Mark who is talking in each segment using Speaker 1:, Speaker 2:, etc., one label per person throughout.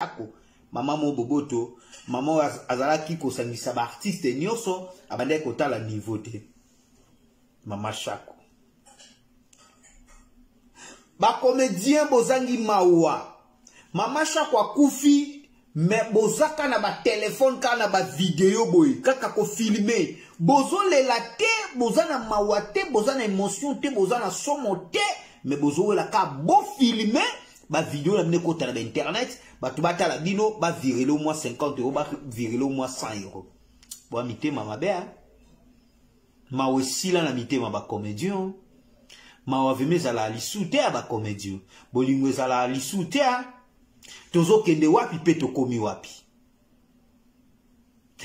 Speaker 1: Ako mama mo boboto, mama oyo azalaki kosangisa ba artiste nyonso, abandaki kotala niveau te. Mama Shako. Ba comédien bozangi mawa. Mama Shako akufi mais bozaka na ba téléphone kaka na ba vidéo boye kaka ko filmer. Bozolela te, boza na mawa te, boza na émotion te, boza na somo te, mais bozowela kaka bo filmer ba video na bino ekota na ba internet, bato batala bino, ba virele au moins 50 euros, ba virele au moins 100 euros. Boa mitema mabe hein? Mawa esila na mitema ba comédien. Mawa vraimen ezalaka lisu te ya ba comédien. Bolingo ezalaka lisu te hein? Tozokende wapi pe tokomi wapi?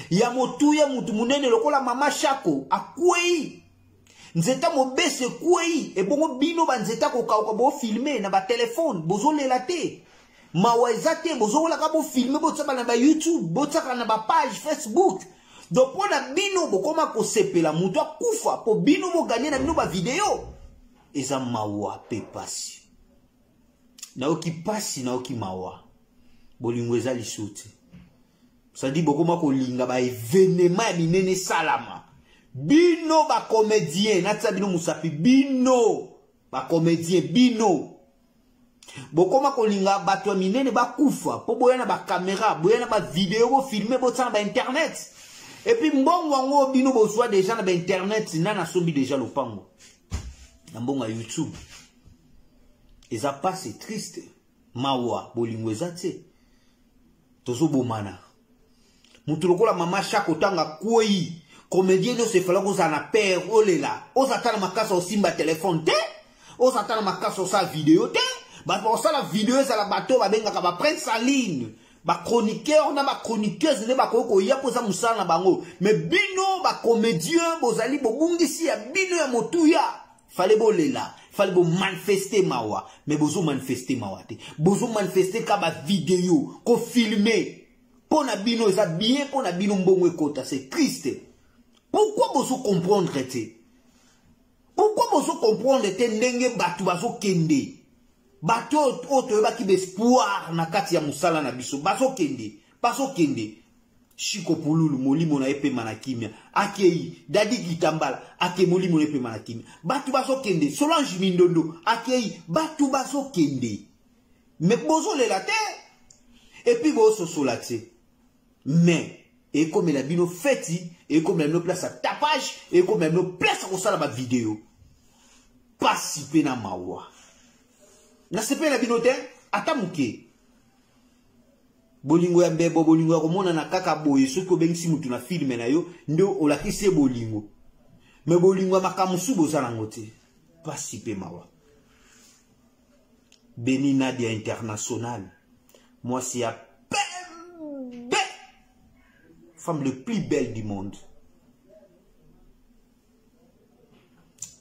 Speaker 1: Ya motuya mutu munene lokola mama Shako akwei nzeta mobese ekwei, ebongo bino ba nzeta kokauka bo filmer na ba telefone, bozolela te, mawa eza te, bozowelaka bo filmer, botiaka na ba YouTube, botiaka na ba page Facebook. Donc mpo na bino bokoma kosepela mutu akufa mpo bino boganye na bino ba video. Eza mawa pe pasi. Nayoki pasi, nayoki mawa. Bolingo eza lisusu te. C'est-à-dire bokoma kolinga ba événement ya minene salama. Bino ba comédien, natia bino musapi, bino ba comédien, bino bokoma kolinga bato ya minene bakufa po boya na ba caméra, boya na ba vidéo, bo filmer, botia na ba internet. Et puis mbongo yango bino bozwa déjà na ba internet, nana asombi déjà lopango na mbongo ya YouTube. Eza pas, c'est triste. Mawa, bolingo eza te. Tozobomana. Mutu lokola mama Shako tanga kwei, comédien nyonso efala kozala na père olela, oza ata na makasi osimba téléphone te, oza ata na makasi osala vidéo te. Bato bakosala vidéo ezala bato babengaka ba Prince Aline, ba chroniqueur na ba chroniqueuse nde bakoki koya mpo eza mosala na bango. Mais bino ba comédien bozali bobungisi ya bino ya motuya. Fallait bolela, fallait bo manifester mawa, mais bozo manifester mawa te. Bozo manifester ka ba vidéo, ko filmer. Pona bino eza bien, pona bino mbongo ekota, c'est triste. Pourquoi bozo comprendre te? Pourquoi bozo comprendre te ndenge batu bazo kende? Bato oyo toyebaki ba espoir na kati ya mosala na biso, bazo kende, bazo kende. Chico Pululu, molimo na ye pema na kimia. Akei, Dadi Kitambala, ake molimo na ye pema na kimia. Batu bazo kende, Solange Mindondo, akei, batu bazo kende. Mais bozo lela te. Et puis bozo sosola te. Mais ekomela bino feti, ekomela bino place à tapage, ekomela bino place à kosala ba vidéo. Pasi pe na mawa. Nasepela bino te, ata muke. Bolingo ya mbebo, bolingo ya komonana kaka boye, soki obengisi mutu na filme na yo nde olakisi ye bolingo. Mais bolingo ya makambo mosusu boza nango te. Pasi pe mawa. Beni Nadia International, mwasi ya pembe, femme le plus belle du monde.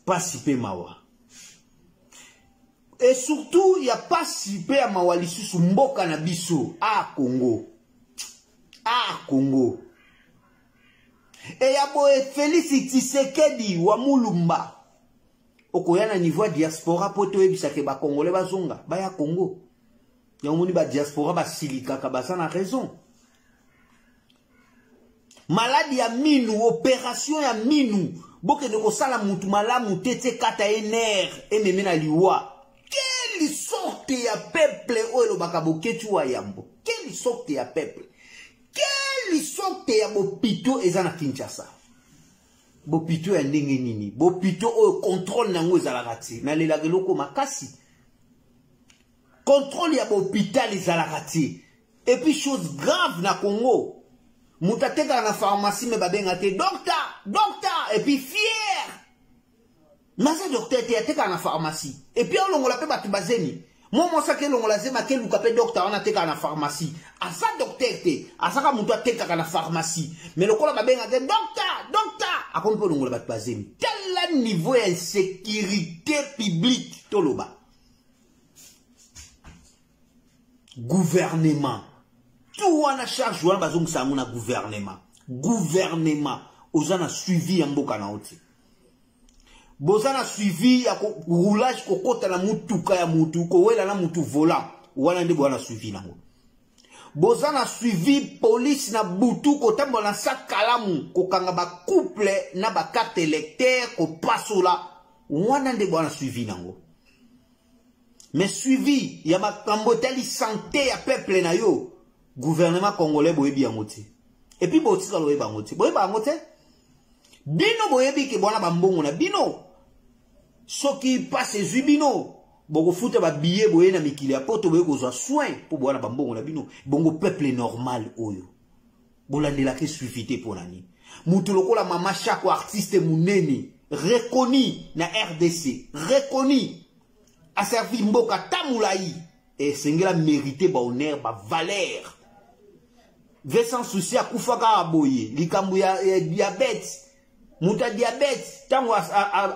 Speaker 1: Pasi pe mawa. Et surtout ya pasi pe ya mawa lisusu mboka na biso, ah Congo. Ah Congo. Et ya boye Félix Tshisekedi wa Mulumba. Okoya na niveau ya diaspora po toyebisaka ba Congolais bazonga, baya Congo. Yango moni ba diaspora basilikaka, baza na raison. Maladi ya minu, opération ya minu, bokende kosala mutu malamu te, te kata ye nerf ememe na liwa. Quelle sorte ya peuple oyo elobaka boketshu wa yambo? Quelle sorte ya peuple? Quelle sorte ya bopito eza na Kinshasa? Bopito ya ndenge nini? Bopito oyo contrôle nango ezalaka te. Nalelaka eloko makasi. Contrôle ya bopital ezalaka te. Et puis chose grave na Congo, moto atekaka na pharmacie mais babenga te docteur, docteur, et puis fier. Naza docteur te, atekaka na pharmacie. Et puis alongola pe bato bazemi. Mwa mwasi ake longola zemi, ake luka pe docteur wana atekaka na pharmacie. Aza docteur te, azaka moto atekaka na pharmacie. Mais lokola babenga te docteur, docteur, akomi pe longola bato bazemi. Tala niveau ya insécurité publique toloba. Gouvernement tout wana charge wana bazongisa yango na gouvernement. Gouvernement oza na suivi ya mboka na yo te. Boza na suivi ya roulage, kokota na mutuka ya mutu, kowela na mutu volant, wana nde boza na suivi nango. Boza na suivi police na butu kotambola na sa kalamu kokanga ba couple na ba carte électeur kopasola wana nde bwana suivi nango. Mais suivi ya makambo etali santé ya peuple na yo, gouvernement congolais boyebi yango te. Et puis botikala oyeba yango te. Boyeba yango te. Bino boyebi ke bwana bambongo na bino. Soki passe ezwi bino, bokofuta ba billet boye na mikili ya poto boye kozwa soin mpo bwana bambongo na bino. Bongo peuple normal oyo bolandelaka suivi te mpo na nini? Moto lokola Mama Shako, artiste monene reconnu na RDC, reconnu, aservi mboka ta molai, esengela mérité ba honneur ba valeur. Vincent Souci akufa kaka boye likambo ya diabète. Moto ya diabète ntango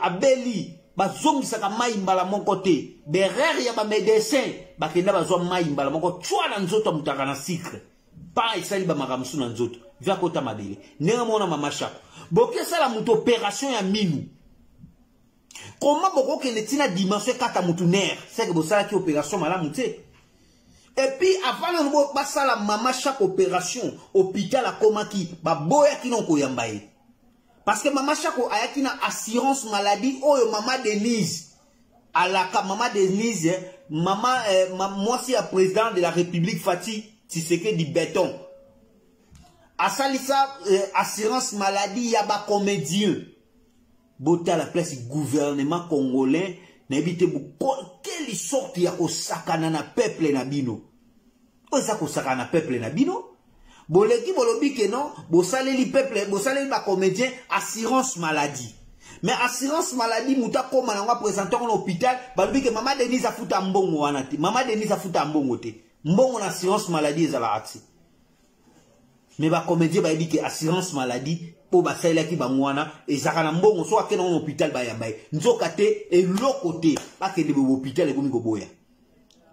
Speaker 1: abeli bazongisaka mai mbala moko te. Berere ya bamédecin bakenda bazwa mai mbala moko twa na nzoto ya moto aka na sucre pa esali bamakambo mosusu na nzoto via kota mabele. Ndenge mona Mama Shako bokesala moto opération ya minu, koma bokokende ntina dimension ekata motu nerf, seke bosalaki opération malamu te. Et puis avant nanu basala Mama chaque opération, hôpital akomaki baboyaki non koyamba ye parce que Mama Shako ayaki na assurance maladie oyo Mama Denise alaka. Mama Denise, mama ma, mwasi ya président de la République Fati Tshisekedi Béton, asalisa assurance maladie ya bacomédien. Botala place gouvernement congolais nayebi te quelle sorte ya kosakana na peuple na bino. Oyo eza kosakana na peuple na bino. Boleki bolobi ke non, bosaleli peuple, bosaleli bacomédien assurance maladie. Mais assurance maladie, moto akóma nango aprésente yango na hôpital, balobi ke Mama Denise afuta mbongo wana te. Mama Denise afuta mbongo te. Mbongo na assurance maladie ezalaka te. Mais bacomédien bayebi ke assurance maladie mpo basalelaki bango wana ezalaka na mbongo, soki akende yango na hôpital bayamba ye. Nzoka te, eloko te. Bakende boye, hôpital ekomi koboya.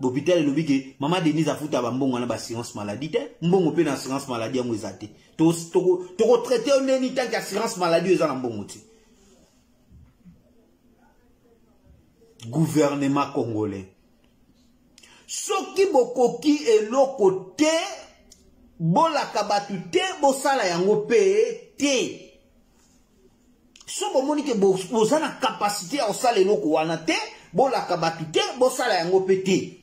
Speaker 1: Hôpital elobi ke Mama Denise afuta bambongo wana baassurance maladie te, mbongo mpe na assurance maladie yango eza te. Tokotraite yo ndeni tant que assurance maladie oyo eza na mbongo te? Gouvernement congolais, soki bokoki eloko te, bolaka bato te, bosala yango mpe te. So bomoni ke boza na capacité ya kosala eloko wana te, bolaka bato te, bosala yango mpe te.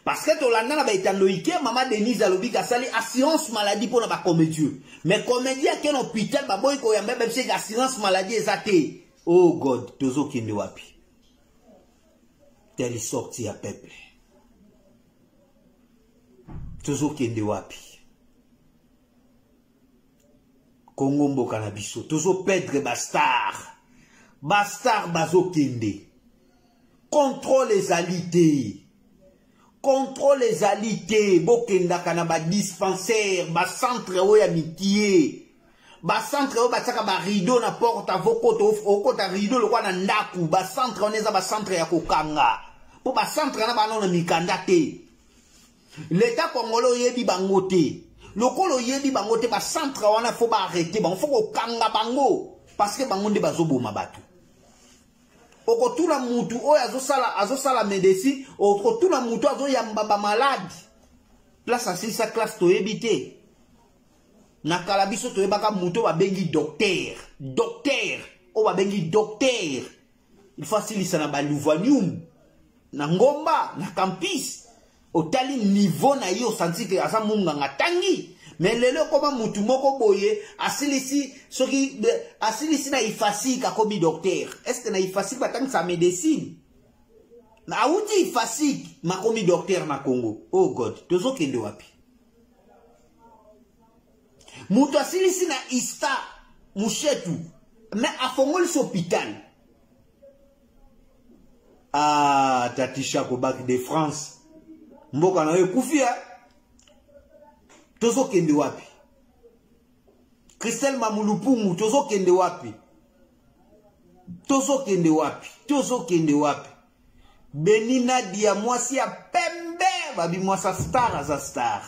Speaker 1: Parce que tolanda na baetando ike, Mama Denise alobi kasali assurance maladie mpona bacomédien, mais comédien ake na hôpital, baboyi koyamba, babiseki assurance maladie eza te. Oh God, tozokende wapi? Telle sorte ya peuple, tozokende wapi? Kongo mboka na biso, tozoperdre bastar, bastar bazokende. Contrôle ezali te, contrôle ezali te. Bokendaka na badispensaire, bacentre oyo ya mikie, bacentre oyo batiaka barideau na porte, avokota okota rideau lokwa na ndako. Bacentre wana eza bacentre ya kokanga, mpo bacentre wana bana na mikanda te. L'état congolais oyebi bango te. Lokola oyebi bango te, bacentre wana fo baarrete bango, fo kokanga bango, parce que bango nde bazoboma bato. Okotuna mutu oyo azosala, azosala médecine, okotuna mutu azoyamba bamaladi, place asilisa classe toyebi te. Na kala biso toyebaka mutu oyo babengi docteur, docteur oyo babengi docteur, il faut asilisa na baLovanium, na Ngomba, na campus. Otali niveau na ye, osanti ke aza munganga tangi. Mais lelo ekoma mutu moko boye asilisi, soki asilisi na IFASIC, akomi docteur. Est ce que na IFASIC batangisa médecine? Awuti IFASIC, makomi docteur na Congo. Oh God, tozokende wapi? Moto asilisi na ISTA Mushetu, mais afongolisi hôpital. Ah, Tati Shako, Bac de France, mboka na yo ekufi ya. Tozokende wapi? Christelle Mamulupungu, tozokende wapi? Tozokende wapi? Tozokende wapi? Beni Nadia, mwasi ya pembe, babi mwasi ya star, aza star.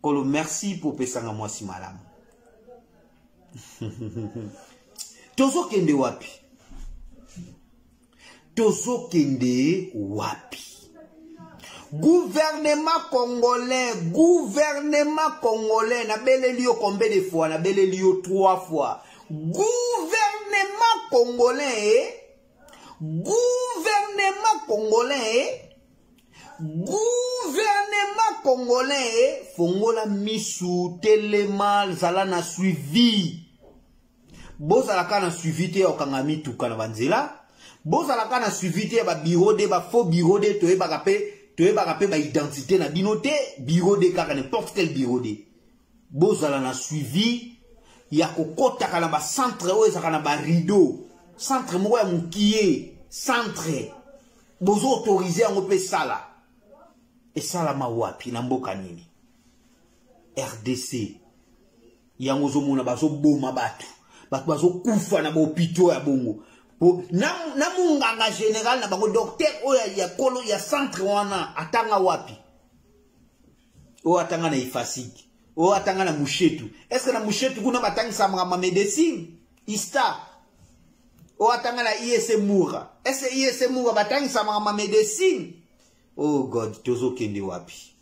Speaker 1: Kolo merci po pesanga mwasi malamu. Tozokende wapi? Tozokende wapi? Gouvernement congolais, gouvernement congolais, nabeleli yo combien de fois? Nabeleli yo trois fois. Gouvernement congolais, gouvernement congolais, gouvernement congolais, fongola misu, telema, zala na suivi. Bozalaka na suivi te ya kokanga mituka na banzela, bozalaka na suivi te ya ba bureau de ba faux bureau de, toyebaka pe, toyebaka pe ba identité na bino te, bureau de kaka n'importe quel bureau de. Bozala na suivi ya kokotaka na ba centre oyo ezalaka na ba rideau, centre moko ya mokie, centre bozo autoriser yango pe sala. Esalama wapi na mboka nini? RDC. Yango ozomona bazoboma bato, bato bazokufa na bahôpitaux ya bongo. Po na, na munganga général na bango docteur oyo ya kolo ya centre wana atanga wapi? Oyo atanga na IFASIC, oyo atanga na Mushetu. Est-ce que na Mushetu kuna batangisa makambo ya médecine? Ista. Oyo atanga na ISC Mura. Est-ce que ISC Mura batangisa makambo ya médecine? Oh God, tozokende wapi?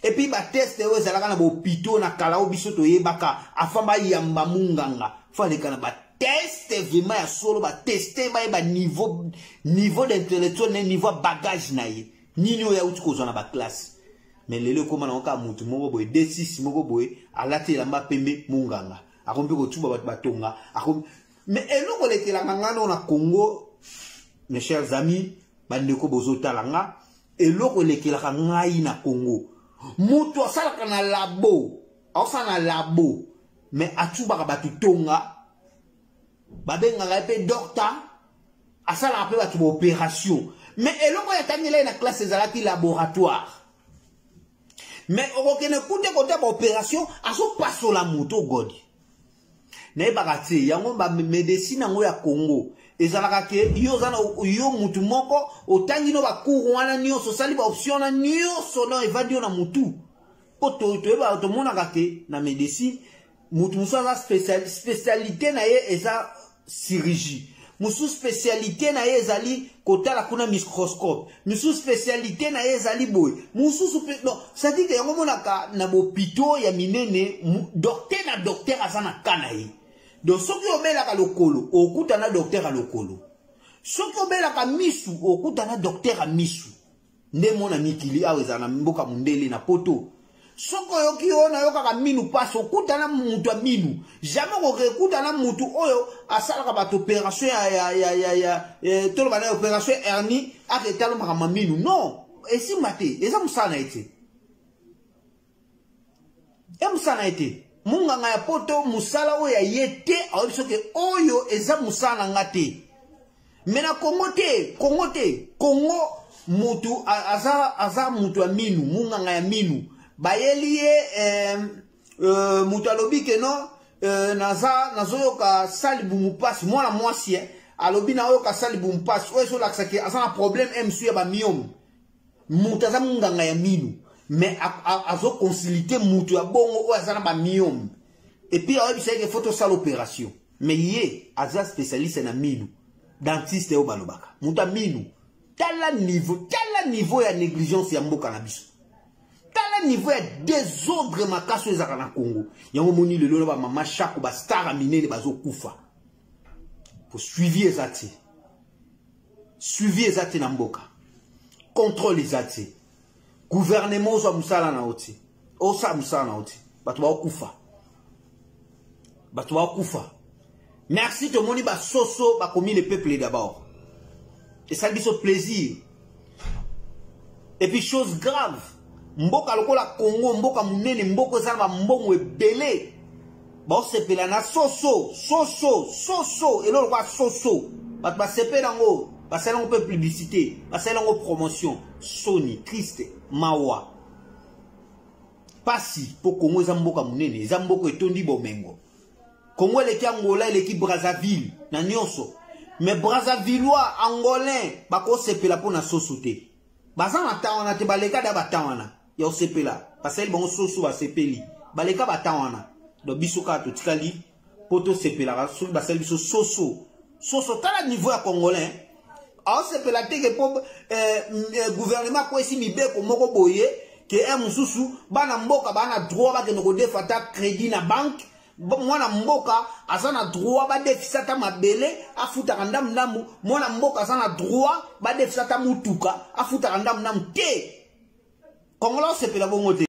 Speaker 1: Et puis ba test oyo ezalaka na bopito na kala oyo biso toyebaka, afin bayamba munganga, faut aleka na ba test vraiment ya solo, ba tester bayeba niveau, niveau d'intellectuel na niveau ya bagage na ye. Nini oyo auti kozwa na ba classe. Mais lelo ekoma na kaka mutu moko boye, D6 moko boye, alati elamba pembe munganga. Akomi mpe kotuba bato batonga, akomi. Mais eloko elekelaka nga no na Congo, mes chers amis, bandeko bozotala nga, eloko elekelaka ngai na Congo. Mutu asalaka na labo, aosala na labo, mais atubaka bato tonga, babengaka ye mpe docteur, asalaka mpe bato ba opération. Mais eloko ya tangela ye na classe ezalaki laboratoire. Mais okokende kute kota ba opération, azopasola moto godi. Nayebaka te yango ba médecine yango ya Congo ezalaka ke yo oza na yo mutu moko otangi no ba cours wana nyonso, osali ba option wana nyonso na evandi yo na mutu. Po toyebaka, tomonaka ke na médecine mutu mosusu aza spécialité na ye eza chirurgie, mosusu spécialité na ye ezali kotala kuna microscope, mosusu spécialité na ye ezali boye, mosusu pe, non, c'est-à-dire que yango monaka na bopito ya minene, docteur na docteur aza na ka na ye. Donc soki obelaka lokolo, okuta na docteur ya lokolo. Soki obelaka misu, okuta na docteur ya misu. Nde mona mikili awa ezala na mboka mondele na poto. Soki oyoki oyo nayokaka minu pasi, okuta na mutu ya minu. Jamais okoki ekuta na mutu oyo asalaka bato opération ya, ya, ya, ya, ya, eh, toloba na opération hernie, ake etala makambo ya minu. Non, esimba te, eza mosala na ye te. E mosala na ye te. Munganga ya poto, mosala oyo ya ye te, ayebi soki oyo eza mosala na nga te. Mais na Congo te, Congo te, Congo mutu aza, aza mutu ya minu, munganga ya minu. Bayeli ye, mutu alobi ke non, naza, nazoyoka sali bumu pasi, mwana mwasi, alobi nayoka sali bumu pasi, oyo ezolakisa ke aza na problème MSU ya ba myome. Mutu aza munganga ya minu, mais azo consulter mutu ya bongo oyo aza na ba myome. Et puis ayebisa ye ke faut tosala opération. Mais ye aza spécialiste na minu, dentiste oyo balobaka. Mutu ya minu, tala niveau, tala niveau ya négligence ya mboka na biso. Tala niveau ya désordre makasi oyo ezalaka na Congo. Yango moni lelo na ba mama Shako, ba star ya minene bazokufa. Po suivi eza te. Suivi eza te na mboka. Contrôle eza te. Gouvernement ozwa mosala na yo te. Osala mosala na yo te. Bato bakokufa. Bato bakokufa. Merci tomoni ba soso bakomi le peuple d'abord. Et ça biso plaisir. Et puis chose grave, mboka lokola Congo, mboka munene, mboka ezala ba mbongo ebele. Ba osepela na soso, soso, soso, eloko kwa soso. Bato ba sepela ngo, ba sala ngo pe publicité, ba sala ngo promotion. Soni, triste, mawa. Pasi po Congo eza mboka munene, eza mboka etondi bomengo. Congo eleki Angola, eleki Brazzaville na nyonso. Mais Brazzavillois, Angolais bakosepela po na soso te. Baza na temps wana te, baleka da ba temps wana ya osepela. Basali bango soso basepeli. Baleka ba temps wana. Donc biso kaka totikali po tosepelaka soki basali biso soso. Soso tala niveau ya Congolais. Aosepela te ke mpo gouvernement akwesi mibeko moko boye ke un mosusu bana mboka baa na droit bakende kodefa ata crédit na banque. Mwana mboka aza na droit badefisa ata mabele, afutaka ndambu ndambu. Mwana mboka aza na droit badefisa ata mutuka, afutaka ndambu ndambu te. Congolais osepela bongo te.